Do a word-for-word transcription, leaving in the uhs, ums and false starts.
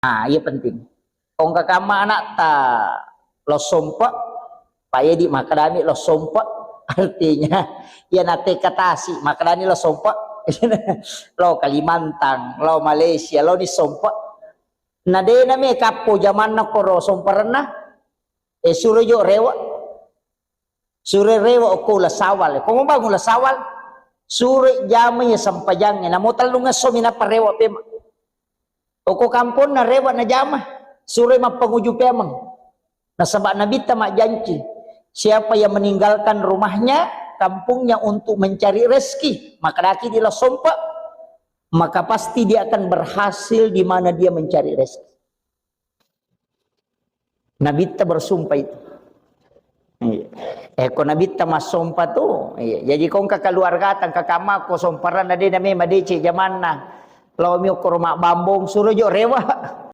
Ah, iya penting. Kongka kamma anakta lo sompe, Pak Edi makkedami lo sompe. Artinya, iya nate katasi makkedani lo sompe. Lo Kalimantan, lo Malaysia, lo ni sompe. Na dena me kappo jamanna koro somperenna. Eh, suro jo rewa. Suro rewa okko ula sawal. Ko mau bangun ula sawal, suro jama ya sempajang. Namo tellung esso minappa rewa pema. Oko kamponna rewa najama, suroi mappanguju pemeng. Nasaba Nabitta majjanci, siapa yang meninggalkan rumahnya, kampungnya untuk mencari rezeki, maka daki di lo sompe, maka pasti dia akan berhasil di mana dia mencari rezeki. Nabitta bersumpah itu. Iya. Eh, ko Nabitta massompa tu. Iya. Jadi kongka keluarga tang kakamma ko somparanna de name madece jamanna. Lao mi okkoro mabbambong suro jo rewa.